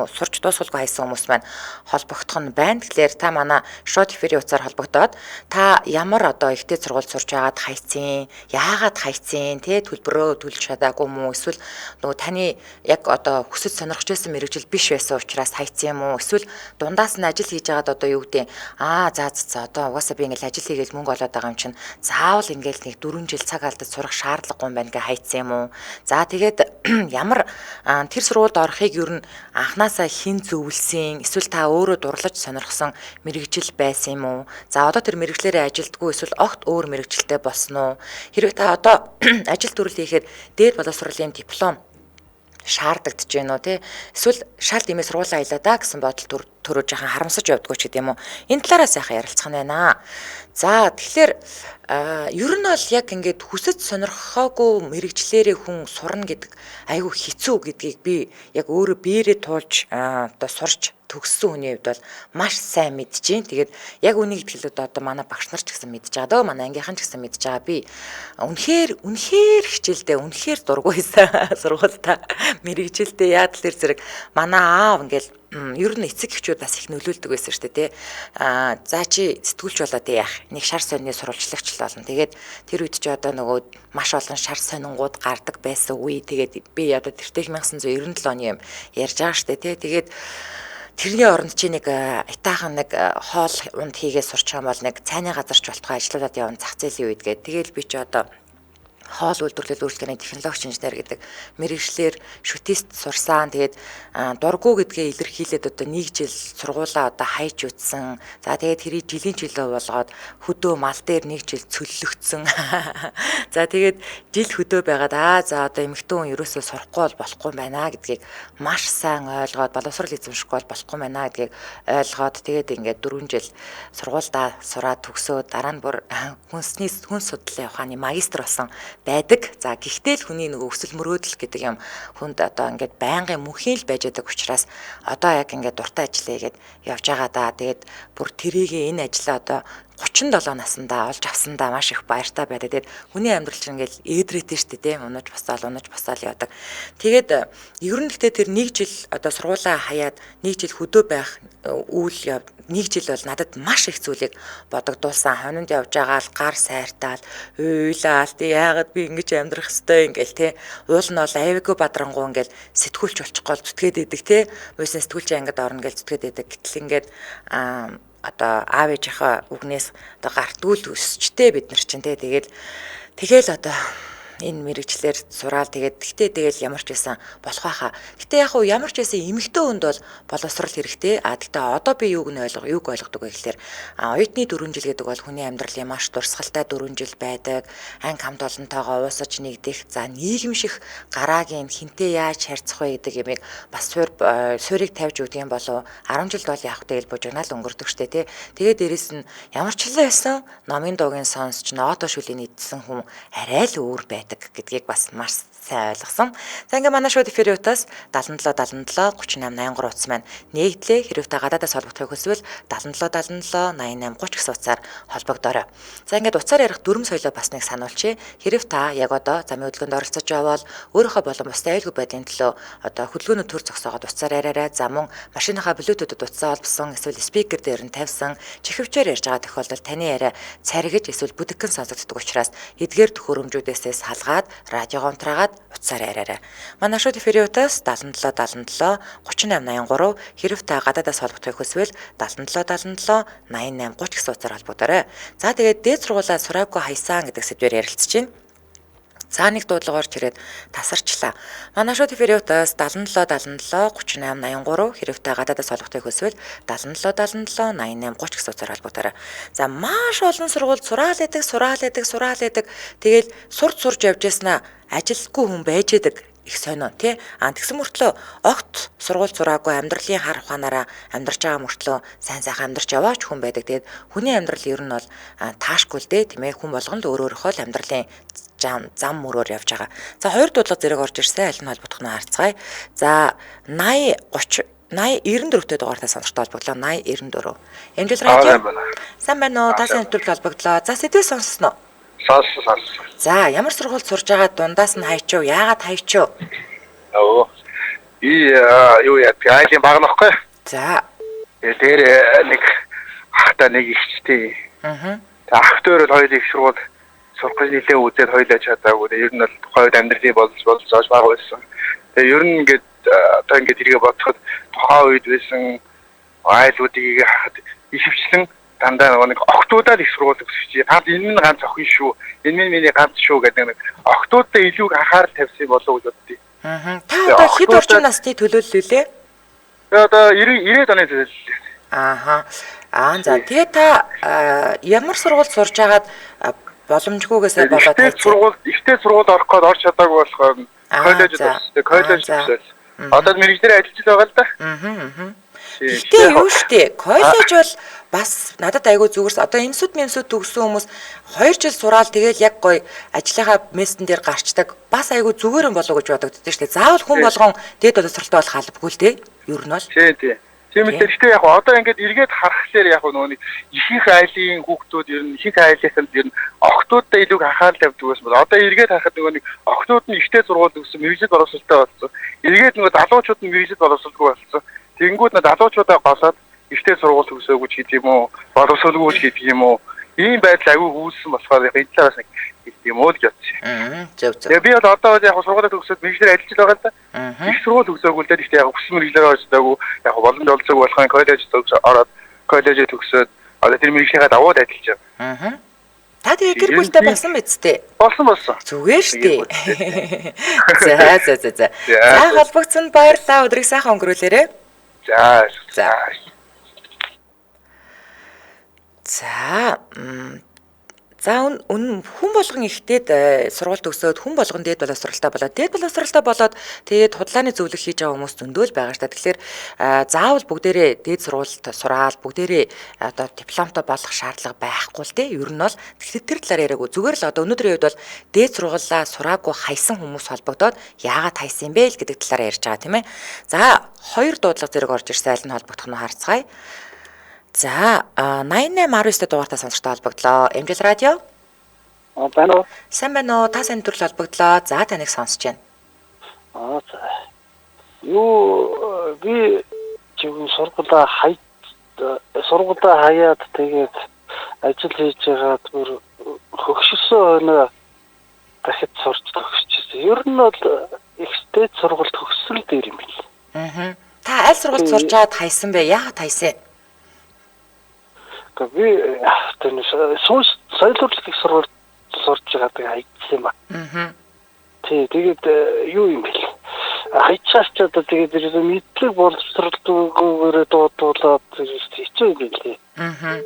Сурч дуусгалгүй хайсан хүмүүс маань холбогдох нь байна. Тэгэхээр та манай шууд эфирийн утсаар холбогдоод та ямар одоо ихтэй сургууль сурч байгаад хайцсан, яагаад хайцсан, тэ төлбөрөө төлж чадаагүй юм уу? Эсвэл нөгөө таны яг одоо хүсэж сонирхож байсан мэргэжил биш байсан учраас хайцсан юм уу? Эсвэл дундаас нь ажил хийж байгаад одоо юу гэдэг аа за за за одоо угаасаа би ингээл ажил хийгээл мөнгө олоод байгаа юм чинь заавал ингээл нэг 4 жил цаг алдаж сурах шаардлагагүй юм байна гэ хайцсан юм уу? За тэгээд ямар тэр сургуульд орохыг ер нь анханасаа хэн зөвлөсөн, эсвэл та өөрөө дурлаж сонирхсон мэргэжил байсан юм уу? За одоо тэр мэргэжлээрээ ажилдгүй эсвэл огт өөр мэргэжилтэй болсон уу? Хэрвээ та одоо ажил төрөл хийхэд дээд боловсролын диплом шаардагдаж байна уу те, эсвэл шал дэмээ сургуулаа аялаа да гэсэн бодол төрөө жаахан харамсаж явдггүй ч гэдэм үү. Энэ талаараа сайхан ярилцах нь байна. За тэгэхээр ер нь бол яг ингээд хүсэж сонирхоогүй мэргэжлээрээ хүн сурна гэдэг айгүй хэцүү гэдгийг би яг өөрөө биеэрээ туулж одоо сурч төгссөн хүний хувьд бол маш сайн мэдэж байна. Тэгээд яг үнийг хэлэхэд одоо манай багш нар ч гэсэн мэдэж байгаа дөө, манай ангийнхан ч гэсэн мэдэж байгаа. Би үнэхээр үнэхээр хичээлдээ үнэхээр дургүй байсан сургуультай мэргэжилдээ. Яг л тэр зэрэг манай аав ингээл ер нь эцэг эхчүүд бас их нөлөөлдөг байсан шүү дээ, тий. Аа за чи сэтгүүлч болоод яах? Нэг шар сонины сурвалжлагч л болно. Тэгээд тэр үед чи одоо нөгөө маш олон шар сонингууд гардаг байсан үе. Тэгээд би одоо тэртех 1997 оны юм ярьж байгаа шүү дээ, тий. Тэгээд тэрний оронд чи нэг итаахан нэг хоол унд хийгээ сурчих юм бол нэг цайны газарч болтгой ажиллаулаад явна зах зээлийн үед гээд. Тэгэл би чи одоо хоол үйлдвэрлэл үйлчилгээний технологич инженер гэдэг мэргэжлээр шүтист сурсан. Тэгээд дургу гэдгээ илэрхийлээд одоо нэг жил сургуулаа одоо хайж үтсэн. За тэгээд тэрийг жилийн чөлөө болгоод хөдөө мал дээр нэг жил цөллөгдсөн. За тэгээд жил хөдөө байгаад аа за одоо эмэгтэй хүн ерөөсөө сурахгүй бол болохгүй байна гэдгийг маш сайн ойлгоод, боловсрол эзэмшихгүй бол болохгүй байна гэдгийг ойлгоод, тэгээд ингээд 4 жил сургуульдаа сураад төгсөөд дараа нь бүр хүнсний хүн судлалын ухааны магистр болсон байдаг. За гэхдээ л хүний нөгөө өсөл мөрөөдөл гэдэг юм хүнд одоо ингээд байнгын мөнхийн л байж байгаа учраас одоо яг ингээд дуртай ажиллая гэд явж байгаа да. Тэгээд бүр тэрийг энэ ажлаа одоо 37 наснда олж авсандаа маш их баяртай байдаг. Тэгээд хүний амьдрал чинь ингээл ээдрээтэй шүү дээ, тийм унаж босоол унаж босоол явдаг. Тэгээд ер нь гэхдээ тэр нэг жил одоо сургуулаа хаяад нэг жил хөдөө байх үйл яв нэг жил бол надад маш их зүйлийг бодогдуулсан. Хонинд явж байгаа л гар сайртаал, уйлаал, тий яагаад би ингэж амьдрах хэвтэй ингээл тий. Уул нь бол авиагүй бадрангуу ингээл сэтгүүлч болчих гол зүтгээд идэг тий. Муусын сэтгүүлч ангид орно гэл зүтгээд идэг. Гэтэл ингээд одоо аав ээжийнхээ үгнээс одоо гартгүй л өсчтэй бид нар чинь тий. Тэгээд тэгэл одоо энэ мэрэгчлэр сураал тэгээд тэгтээ тэгэл ямар ч байсан болох байхаа. Гэтэ яг уу ямар ч байсан эмэгтэй хүнд бол боловсрал хэрэгтэй. А тэгтээ одоо би юуг нь ойлгох, юуг ойлгодог вэ гэхлээр оюутны 4 жил гэдэг бол хүний амьдралын маш дурсгалтай 4 жил байдаг. Анги хамт олонтойгоо уусаж нэгдэх, за нийгэмших гараагийн хинтээ яаж харьцах вэ гэдэг юмыг бас суурийг тавьж өгдөг юм болов. 10 жилд бол яг тэгэл бужигнаал өнгөрдөг штэ тий. Тэгээд дээрэс нь ямар ч л байсан номын дуугийн сонсч ноото шүлийг идсэн хүн арай л өөр байдаг гэдгийг бас маш сайн ойлгосон. За ингээ манай шууд эфирийн утас 77 77 38 83 утас маань нэгдлээ. Хэрвээ та гадаадаас холбогдохыг хүсвэл 77 77 88 30 гэсэн утсаар холбогдоорой. За ингээд утсаар ярих дүрм соёлоо бас нэг сануулчихъя. Хэрв та яг одоо замын хөдөлгөөнд оролцож явбал өөрийнхөө болон бусдын аюулгүй байдлын төлөө одоо хөдөлгөөний төр зогсоогоод утсаар яриарай. За мөн машиныхаа блютүүдэд утсаа холбосон эсвэл спикер дээр нь тавьсан чихвчээр ярьж байгаа тохиолдолд таны яриа царигж эсвэл бүдэгхэн сонсогддог учраас эдгээр төхөөрөмжүүдээсээ салгаад радиогоо унтраагаад утсаар яриарай. Манай шууд эфирийн утас 77 77 38 83, хэрв та гадаадаас холбогдохыг хүсвэл 77 77 88 30 гэсэн утсаар холбогдоорой. За тэгээд дээд сургуулаа сураагүй хайсан гэдэг сэдвээр ярилцаж байна. За нэг дуудлага орж ирээд тасарчлаа. Манай шууд эфирийн утас 77 77 38 83, хэрв та гадаадаас холбогдохыг хүсвэл 77 77 88 30 гэсэн утсаар холбогдоорой. За маш олон сургуульд сураал идэг, сураал идэг, сураал идэг. Тэгэл сурч сурж явж яснаа ажилгүй хүн байж идэг их сонио тий. А тэгсэн мөртлөө огт сургууль сураагүй амьдралын хар ухаанаараа амьдарч байгаа мөртлөө сайн сайхан амьдарч яваач хүн байдаг. Тэгээд хүний амьдрал ер нь бол таашгүй л дээ, тийм ээ. Хүн болгон л өөр өөрийнхөө л амьдралын зам мөрөөр явж байгаа. За хоёр дуудлага зэрэг орж ирсэн. Аль нь холбогдох нь харцгаая. За 80 30 80 94-тэй дугаартай сонсогчтой холбогдлоо. 80 94. Эмжил радио. Сайн байна уу? Та сайн нэвтрүүлэг холбогдлоо. За сэдвээ сонссноо? Сонссон. За ямар сургуульд сурж байгаа дундаас нь хайчив? Яагаад хайчив? Өө. Би юу яа, айлын баг нөхгүй. За. Тэр нэг ахта нэг ихчтэй. Аа. Тэг ах дээр бол хоёул их сургууль сурах гэж нэлээд үзээд хоёулаа чадаагүй. Ер нь бол тухайн үед амьдралын болж болж баг байсан. Тэгээ ер нь ингээд одоо ингээд тэргээ бодоход тухайн үед байсан айлуудыг харахад ихэвчлэн дандаа нэг октоудаа л их сургууль төгсөж. Ганц энэ нь ганц охин шүү. Энэ нь миний ганц шүү гэдэг нэг октоудаа илүү анхаарал тавьсан болов уу гэж боддیں۔ Аа. Та одоо хэд орчим насны төлөөлөл лээ? Тэгээ одоо 90 оны төлөөлөл. Ааха. Аа за тэгээ та ямар сургуульд сурж байгаад боломжгүйгээсээ болоод хайцсан? Ихтэй сургуульд орох гээд орч чадаагүй болохоор коллежид орсон. Коллеж төгсөөд. Одоо мэргэжлээр ажиллаж байгаа л да. Аа. Гэтэ юу штэ, коллеж бол бас надад айгүй зүгэрс. Одоо эмсүүд мэмсүүд төгссөн хүмүүс 2 жил сураал тэгэл яг гоё ажлынхаа мессен дээр гарчдаг. Бас айгүй зүгээр юм болов гэж бодогддог штэ. Заавал хүн болгон дээд боловсролтой болох албагүй л дээ. Ер нь бол. Тий, тий. Тийм ээ. Гэхдээ яг одоо ингээд эргээд харахлаар яг нөгөө нэг ихэнх айлын хүүхдүүд ер нь ихэнх айлынханд ер нь охтуудаа илүү анхаарал тавьдаг байсан бол одоо эргээд харахад нөгөө нэг охтууд нь ихтэй сургууль төгссөн мэргэжил боловсролтой болсон. Эргээд нөгөө залуучууд нь мэргэжил боловсролгүй болсон. Тэнгүүд нь залуучуудаа голоод ихтэй сургууль төгсөөгүй ч гэдэг юм уу, боловсролгүй ч гэдэг юм уу. Ийм байдал аягүй үүссэн болохоор яг энэ талаас нэг хэлдэг юм уу гэж бодсон. Зөв зөв. Тэгээ би бол одоо яг сургуулаа төгсөөд мэргэжлээр ажиллаж байгаа л да. Их сургууль төгсөөгүй л дээ. Гэхдээ яг хүссэн мэргэжлээр орж чадаагүй, яг боломж олцоогүй болохоор коллеж төгсөө ороод коллежээ төгсөөд одоо тэр мэргэжлийнхаа дагуу ажиллаж байгаа. Та тэгээ гэр бүлтэй болсон биз дээ? Болсон болсон. Зүгээр шүү дээ. За за за за. За холбогдсонд баярлалаа. Өдрийг сайхан өнгөрүүлээрэй. За. За. За За хүн болгон ихтэйд сургууль төгсөөд хүн болгон дээд боловсролтой болоод дээд боловсролтой болоод тэгээд худлааны зөвлөх хийж байгаа хүмүүс зөндөө л байгаа шүү дээ. Тэгэхээр заавал бүгдээрээ дээд сургуульд сураал бүгдээрээ одоо дипломтой болох шаардлага байхгүй л дээ. Ер нь бол тэгэхээр тэр талаар яриаггүй. Зүгээр л одоо өнөөдрийн үед бол дээд сургуулаа сураагүй хайсан хүмүүс холбогдоод яагаад хайсан юм бэ л гэдэг талаар ярьж байгаа тийм ээ. За хоёр дуудлага зэрэг орж ирсэн аль нь холбогдох нь харцгаая. За 8819 дугаартай сонсогчтой холбогдлоо. Эмжил радио. Байна уу? Сайн байна уу? Та сайн төрөл холбогдлоо. За таныг сонсож байна. Аа за. Юу би зөвхөн сургуулаа хаяад тэгээд ажил хийж байгаад бүр хөгшөрсөн хойноо дахид сурч төгсчихсэн. Ер нь бол ихтэй сургууль төгсөл дээр юм бэл. Аа. Та аль сургуульд сурч байгаад хайсан бэ? Яагаад хайсан? Би соёл урлагийн сургуульд сурч байгаад хайчихсан юм ба. Аа. Тий, тэгээд юу юм бэл. Хайчаас ч одоо тэгээд ерөөсөө мэдлэг боловсролтгүйгээр дуудуулаад хичээ юм бэл. Аа.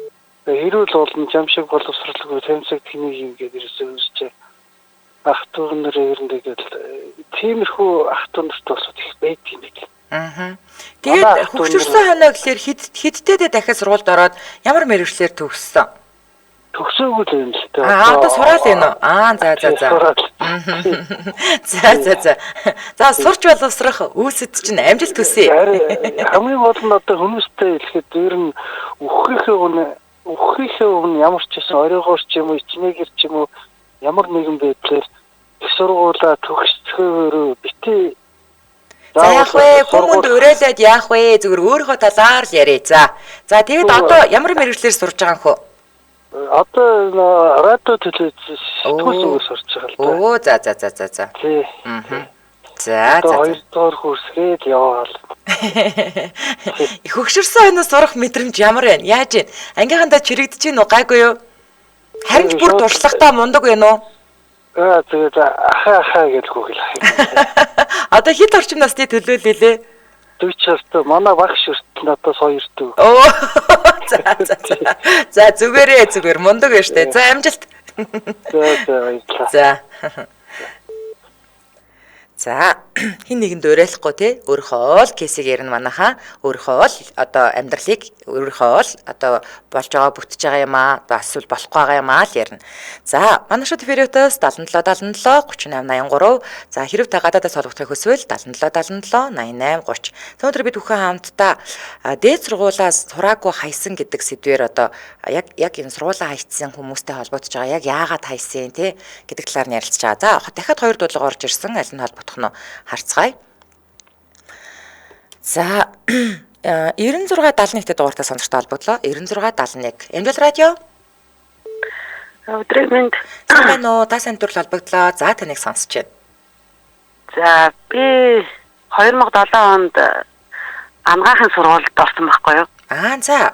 Хэрүүл болно, жам шиг боловсролгүй тэмцэг тэнийг юм гээд ерөөсөө үүсчээ. Ах дүү нар ер нь тэгээд тиймэрхүү ах дүү нарт болоод их байдаг юм бэл. Аа. Тэгээд хөгшөрсөн хойноо гэхлээр хэдтэйдээ дахиад сургуульд ороод ямар мэргэжлээр төгссөн? Төгсөөгүй л юм л дээ. Аа одоо сураал байна уу? Аа за за за. За за за. За сурч боловсрох үүсэд чинь амжилт хүсье. Хамгийн гол нь одоо хүмүүстэй хэлэхэд ер нь үхэхийнхээ өмнө ямар ч гэсэн оройгоор ч юм уу ичнээгэр ч юм уу ямар нэгэн байдлаар их сургуулаа төгсцөөрөө бити. За яах вэ? Хүмүүнд уриалаад яах вэ? Зүгээр өөрийнхөө талаар л яриа. За. За тэгээд одоо ямар мэргэжлээр сурж байгаа юм хөө? Одоо радио телевиз сэтгүүл зүгээр сурч байгаа л да. Өө за за за за за. Тий. За за. Хоёр дахь курсгээд яваал. Хөгшөрсөн хойноос сурах мэдрэмж ямар байна? Яаж вэ? Ангийнхандаа чирэгдэж гин үү? Гайгүй юу? Харин ч бүр туршлагатай мундаг байна уу? Аа тэгээд ахаа гэж гүгэл. Одоо хэд орчим насны төлөөлөлээ? 40-аас манай багш хүртэл надаас хоёр дүү. Оо за за за. За зүгээрээ зүгээр мундаг байна штэ. За амжилт. За за баярлалаа. За. За хин нэгэнд уриалахгүй те өөрийнхөө л кейсийг ярина манайхаа өөрийнхөө л одоо амьдралыг өөрийнхөө л одоо болж байгаа бүтэж байгаа юм аа эсвэл болохгүй байгаа юм аа л ярина. За манай шууд периодоос 77 77 38 83 за хэрв та гадаадаас холбогдохыг хүсвэл 77 77 88 30. Өнөөдөр бид бүхэн хамтдаа дээд сургуулиас сураагүй хайсан гэдэг сэдвээр одоо яг энэ сургуулаа хайцсан хүмүүстэй холбогдож байгаа яг яагаад хайсан те гэдэг талаар нь ярилцж байгаа. За дахиад хоёр дуудлага орж ирсэн аль нь холбогдох нь харцгаая. За 96 71 дугаартай сонсогчтой холбогдлоо. 96 71. Эмдэл радио. Өдрийн мэнд. Сайн байна уу? Та сайн төрөл холбогдлоо. За таныг сонсож байна. За би 2007 онд Ангаахын сургуульд орсон байхгүй юу? Аа за.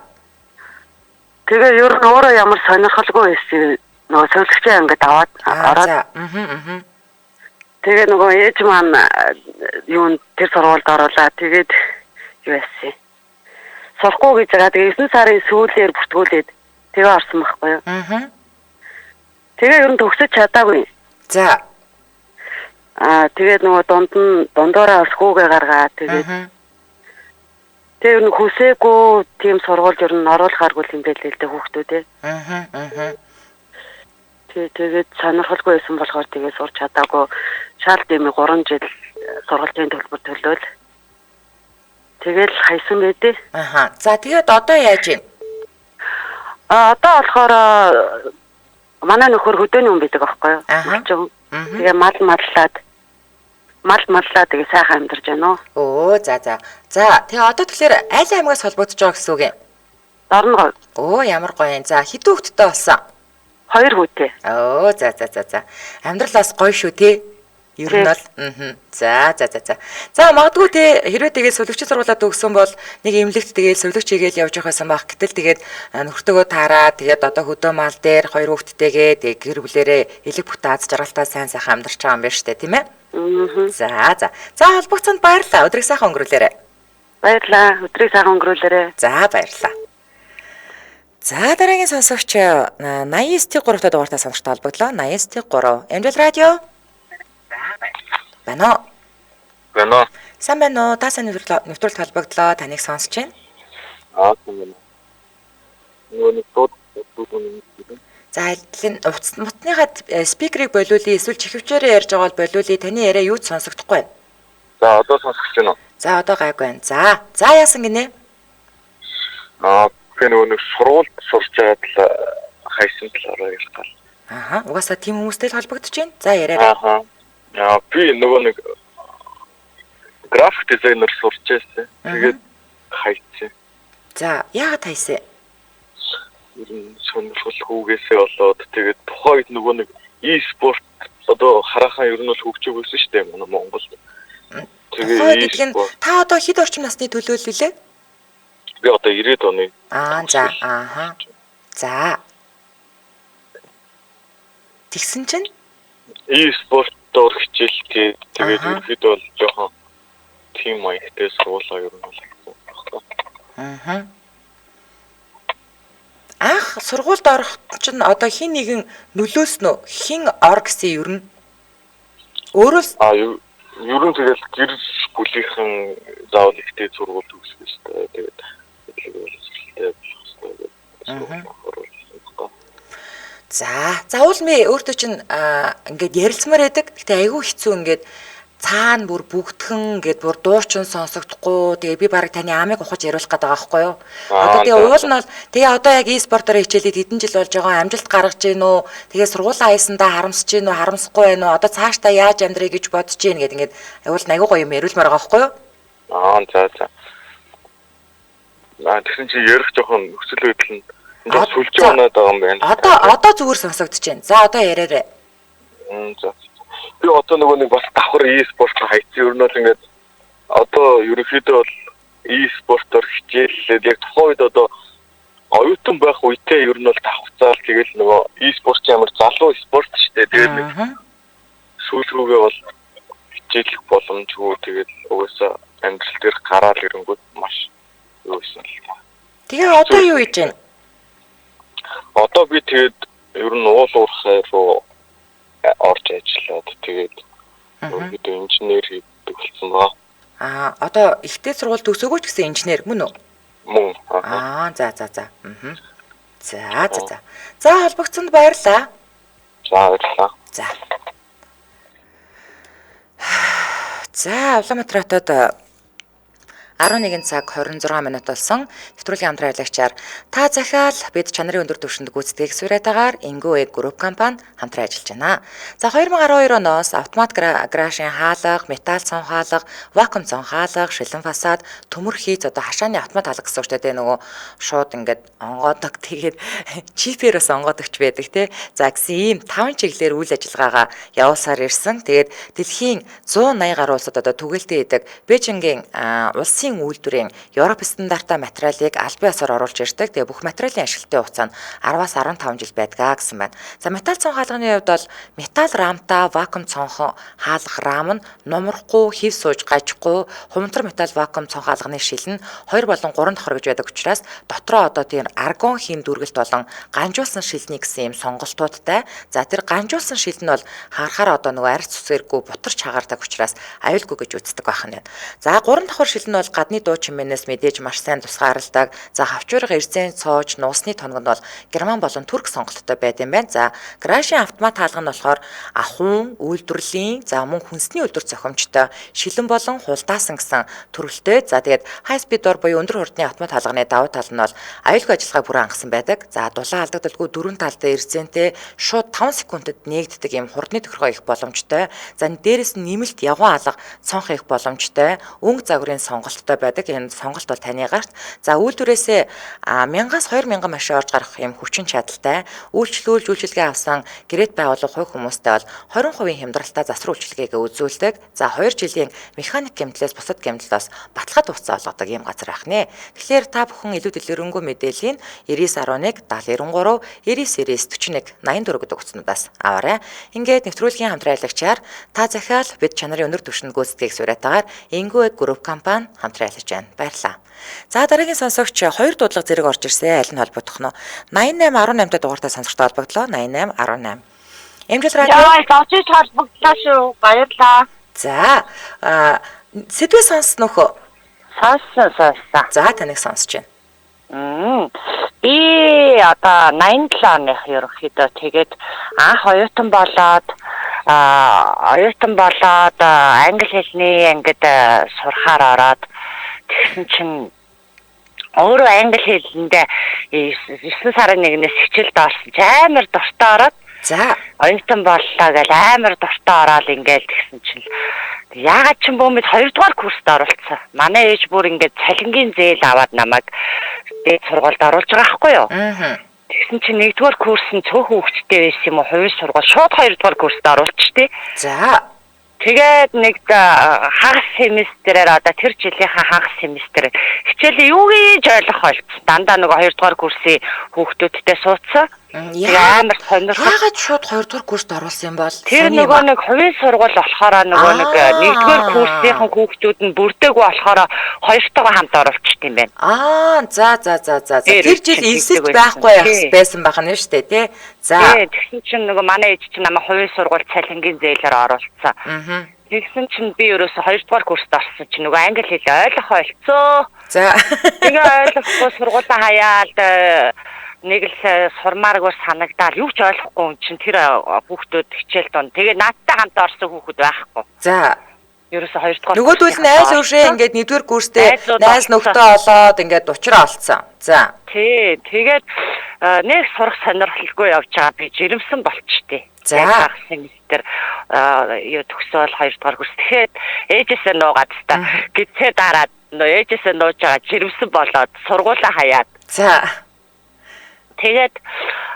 Тэгээ ер нь өөрөө ямар сонирхолгүй байсан. Нөгөө сувилагчийн ангид аваад ороод. За. Аа. Тэгээ нөгөө ээж маань юунд тэр сургуульд оруулаа. Тэгээд юу яасан? Сурахгүй гэж байгаа. Тэгээ 9 сарын сүүлээр бүртгүүлээд тэгээ орсон байхгүй юу? Аа. Тэгээ ер нь төгсөж чадаагүй. За. Аа тэгээд нөгөө дунд нь дундуураа өсгүүгээ гаргаа. Тэгээд тэгээ ер нь хүсээгүй тийм сургуульд ер нь оруулахааргүй юм байлээ л дээ хүүхдүүдээ. Аа. Тэгээд сонирхолгүй байсан болохоор тэгээ сурч чадаагүй. Шал дэмий 3 жил сургуулийн төлбөр төлөөл. Тэгэл хайсан байдээ. Аха. За тэгээд одоо яаж юм? А одоо болохоор манай нөхөр хөдөөний хүн байдаг аахгүй юу? Аха. Тэгээ мал маллаа тэгээ сайхан амьдарч байна уу? Өө за за. За тэгээ одоо тэгэхээр аль аймагаас холбогдож байгаа гэсэн үг юм? Дорногов. Өө ямар гоё юм. За хэдэн хүүхэдтэй болсон? 2 хүүтэй. Өө за за за за. Амьдрал бас гоё шүү те. Ер нь бол за за за за. За магадгүй те хэрвээ тэгээд сувилагч сургуулаа төгссөн бол нэг эмнэлэгт тэгээд сувилагч хийгээл явж явах байсан байх. Гэтэл тэгээд нөхөртөөгөө таараа тэгээд одоо хөдөө мал дээр 2 хүүхэдтэйгээ тэгээд гэр бүлэрээ элэг бүтэн аз жаргалтай сайн сайхан амьдарч байгаа юм байна шүү дээ, тийм ээ? За за. За холбогдсонд баярлалаа. Өдрийг сайхан өнгөрүүлээрэй. Баярлалаа. Өдрийг сайхан өнгөрүүлээрэй. За баярлалаа. За дараагийн сонсогч 89.3 дахь дугаартай сонсогчтой холбогдлоо. 89.3 Эмдэл радио. Байна уу? Байна уу? Сайн байна уу? Та сайн нэвтрүүлэлт холбогдлоо. Таныг сонсож байна. Аа сайн байна. Нөгөө нэг дууд дууд. За энэ утас мутныхаа спикерийг болиулъя эсвэл чихвчээрээ ярьж байгаа бол болиулъя. Таны яриа юу ч сонсогдохгүй байна. За одоо сонсогдож байна уу? За одоо гайгүй байна. За. За яасан гинэ? Аа би нөгөө нэг сургуульд сурч байгаад л хайсан талаараа ярих гал. Аха. Угаасаа тийм хүмүүстэй л холбогдож байна. За яриарай. Аха. Яа би нөгөө нэг график дизайнер сурч байсан. Тэгээд хайцсан. За яагаад хайсан? Ер нь сонирхолгүйгээсээ болоод тэгээд тухайн үед нөгөө нэг e-спорт одоо хараахан ер нь бол хөгжөөг байсан шүү дээ манай Монголд. Тэгээд гэдэг нь та одоо хэд орчим насны төлөөлөл лээ? Би одоо 90 оны. Аа за ааха. За. Тэгсэн чинь e-спортоор хичээлтэй тэгээд ерөөхдөө бол жоохон тим маягтай сургуулаа ер нь бол хайсан байхгүй. Аа. Анх сургуульд орох чинь одоо хин нэгэн нөлөөсөн үү? Хин ор гэсэн ер нь өөрөө л ер нь тэгэл гэр бүлийнхэн заавал ихтэй сургууль төгсөх ёстой. Тэгээд мэдлэг боловсралтай болох ёстой гэдэг. За, заавал ми өөртөө чинь ингээд ярилцмаар байдаг. Гэтэ айгүй хэцүү ингээд цаана бүр бүгдхэн ингээд бүр дуучин сонсогдохгүй. Тэгээ би бараг таны амыг ухаж яриулах гээд байгаа байхгүй юу? Одоо тэгээ уул нь бол тэгээ одоо яг e-спортоор хичээлээд хэдэн жил болж байгаа, амжилт гаргаж гин үү? Тэгээ сургуулаа хайсандаа харамсаж гин үү, харамсахгүй байна уу? Одоо цаашдаа яаж амьдрыг гэж бодож гин гэдэг ингээд уул нь айгүй гоё юм яриулмаар байгаа байхгүй юу? Аа за за. Аа тэгсэн чинь ярих жоохон нөхцөл байдал нь сүлжээ унаад байгаа юм байна. Одоо зүгээр сонсогдож байна. За одоо яриарай. За. Би одоо нөгөө нэг бас давхар e-спорт хайцсан. Ер нь бол ингээд одоо ерөнхийдөө бол e-спортоор хичээллээд яг тухайн үед одоо оюутан байх үедээ ер нь бол давхцаал тэгэл нөгөө e-спорт ямар залуу спорт шүү дээ. Тэгээд нэг сүүл рүүгээ бол хичээлэх боломжгүй тэгээд угаасаа амьдрал дээр гараал ирэнгүүт маш юу байсан л та. Тэгээ одоо юу хийж байна? Одоо би тэгээд ер нь уул уурхай руу орж ажиллаад тэгээд өөрөдөө инженер хийдэг болсон ба. Аа одоо ихтэй сургууль төгсөөгөө ч гэсэн инженер мөн үү? Мөн. Аа за за за. Аа. За за за. За холбогдсонд баярлалаа. За баярлалаа. За. За Улаанбаатар хотод 11 цаг 26 минут болсон. Нэвтрүүлгийн хамтран ажиллагчаар та захиал бид чанарын өндөр түвшинд гүйцэтгэх сүрэтагаар Ингүү Эг Group компани хамтран ажиллаж байна. За 2012 оноос автомат гаражийн хаалга, металл цон хаалга, вакуум цон хаалга, шилэн фасад, төмөр хийц одоо хашааны автомат хаалга гэсэн үг шүү дээ. Нөгөө шууд ингээд онгоодог, тэгээд чипээр бас онгоодогч байдаг те. За гэсэн ийм 5 чиглэлээр үйл ажиллагаагаа явуулсаар ирсэн. Тэгээд дэлхийн 180 гаруй улсад одоо түгэлтээ идэг Бээжингийн улсын үйлдвэрийн Европ стандартаа материалыг албан ёсоор оруулж ирдэг. Тэгээ бүх материалын ашиглалтын хугацаа нь 10-аас 15 жил байдгаа гэсэн байна. За металл цон хаалганы хувьд бол металл рамтай вакуум цонхон хаалга рам нь нумрахгүй, хэв сууж гажихгүй, хумтар металл вакуум цон хаалганы шил нь 2 болон 3 давхар гэж байдаг учраас дотроо одоо тийм аргон хим дүүргэлт болон ганжуулсан шилний гэсэн юм сонголтуудтай. За тэр ганжуулсан шил нь бол харахаар одоо нөгөө арц цэцэргүй бутарч хагардаг учраас аюулгүй гэж үздэг байх нь байна. За 3 давхар шил нь бол гадны дуу чимээнээс мэдээж маш сайн тусгаарладаг. За хавчуурга эрзэн цоож нуусны тоног нь бол герман болон турк сонголттой байд юм байна. За гаражийн автомат хаалга нь болохоор ахуйн, үйлдвэрлэлийн, за мөн хүнсний үйлдвэр зохиомжтой шилэн болон хулдаасан гэсэн төрөлтэй. За тэгээд high speed door буюу өндөр хурдны автомат хаалганы давуу тал нь бол аюулгүй ажиллагаа бүрэн хангасан байдаг. За дулаан алдагдaltaгүй дөрвөн талтай эрзэнтэй шууд 5 секундэд нээгддэг юм хурдны тохиргоо их боломжтой. За дээрэс нь нэмэлт явган алга цонх их боломжтой. Өнгө загварын сонголттой байдаг. Энэ сонголт бол таны гарт. За үйлдвэрээсээ 1000-аас 2000 машин орж гарах юм хүчин чадалтай. Үйлчлүүлж үйлчилгээ авсан гэрэт байгууллага хувь хүмүүстэй бол 20% хямдралтай засвар үйлчилгээг үзүүлдэг. За 2 жилийн механик гэмтлээс бусад гэмтлээс баталгаа хугацаа олгодог ийм газар байх нэ. Тэгэхээр та бүхэн илүү дэлгэрэнгүй мэдээллийг 9911 7093 99 99 41 84 гэдэг утаснуудаас аваарай. Ингээд нэвтрүүлгийн хамтран ажиллагчаар та захиал бид чанарын өндөр түвшинд гүйцэтгэх суурьтайгаар Ингүү Group компани хамтран ажиллаж байна. Баярлалаа. За дараагийн сонсогч хоёр дуудлага зэрэг орж ирсэн. Аль нь холбогдох нь? 88 18 дугаартай сонсогчтой холбогдлоо. 88 18. Эмжил радио. Яа, очиж холбогдлоо шүү. Баярлалаа. За, сэдвээ сонссон уу? Сонссон, сонссон. За, таныг сонсож байна. Би одоо 87 оных ерөнхийдөө тэгээд анх оюутан болоод англи хэлний ангид сурахаар ороод тэгсэн чинь өөрөө англи хэлэндээ 9 сарын 1-ээс хичээлд орсон чи амар дуртай ороод за оюутан боллоо гэл амар дуртай ороод ингээл тэгсэн чинь яагаад ч юм бөө мэд 2 дугаар курст оролцсон. Манай ээж бүр ингээд цалингийн зээл аваад намайг дээд сургуульд оруулж байгаа байхгүй юу? Тэгсэн чинь 1 дугаар курс нь цөөхөн хүүхэдтэй байсан юм уу? Хувийн сургууль шууд 2 дугаар курст оруулчихтээ. За тэгээд нэг хагас семестрээр одоо тэр жилийнхаа хагас семестрээр хичээлээ юу гэж ойлгох болцсон. Дандаа нөгөө 2 дугаар курсын хүүхдүүдтэй суудсан. Тэгээ амар сонирхол. Яагаад шууд 2 дугаар курст оруулсан юм бол? Тэр нөгөө нэг хувийн сургууль болохоор нөгөө нэг 1 дугаар курсынхан хүүхдүүд нь бүрдээгүй болохоор хоёртойгоо хамт оруулчихд юм байна. Аа, за за за за. Тэр жил элсэлт байхгүй байсан байх нь шүү дээ, тий? За. Тэгсэн чинь нөгөө манай ээж чинь намайг хувийн сургууль цалингийн зээлээр оруулсан. Тэгсэн чинь би ерөөсө 2 дугаар курст орсон чинь нөгөө англи хэл ойлгох болцоо. За. Тэгээ ойлгохгүй сургуулаа хаяад нэг л сурмааргүй санагдаал юу ч ойлгохгүй юм чинь тэр хүүхдүүд хичээлд он. Тэгээ надтай хамт орсон хүүхэд байхгүй. За. Ерөөсө 2 дугаар. Нөгөөдөл нь айл өршөө ингээд 1 дугаар курстэй найз нөхдөд олоод ингээд учраа олцсон. За. Тий. Тэгээд нэг сурах сонирхолгүй явж байгаа би жирэмсэн болчтой. За. Семестр юу төгсөөл 2 дугаар курс. Тэгэхээр ээжээсээ нуугаад та гидсээ дараад нөө ээжээсээ нууж байгаа жирэмсэн болоод сургуулаа хаяад. За. Тэгээд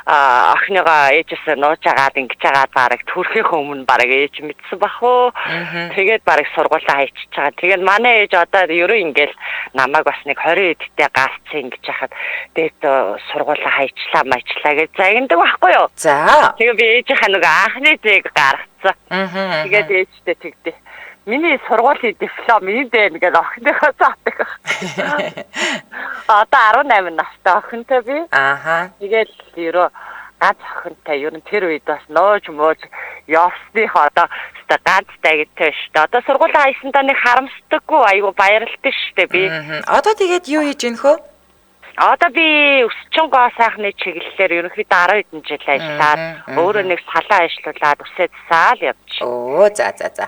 охиныгоо ээжээсээ нууж агаад ингэж агаад бараг төрхийнхөө өмнө бараг ээж мэдсэн бах уу. Тэгээд бараг сургуулаа хайчиж байгаа. Тэгээд манай ээж одоо ерөө ингээл намайг бас нэг 20 эдтэй гаалцсан ингэж хахад дээд сургуулаа хайчлаа маячлаа гэж загнадаг байхгүй юу. За. Тэгээд би ээжийнхээ нөгөө анхны зээг гаргацсан. Тэгээд ээжтэй тэгдэ. Миний сургуулийн диплом энд байна гэж охиныхоо заадаг. Одоо 18 настай охинтой би. Ааха. Тэгээд ерөө ганц охинтой ер нь тэр үед бас нууж мууж явсных одоо өстой ганц дагтай шүү дээ. Одоо сургуулаа хайсандаа нэг харамсдаггүй айгу баярлалтай шүү дээ би. Одоо тэгээд юу хийж гинх вэ? Одоо би өсчин гоо сайхны чиглэлээр ерөнхийдөө 10 хэдэн жил ажиллаад өөрөө нэг салаа ажиллуулад үсээ засаал явж. Оо за за за.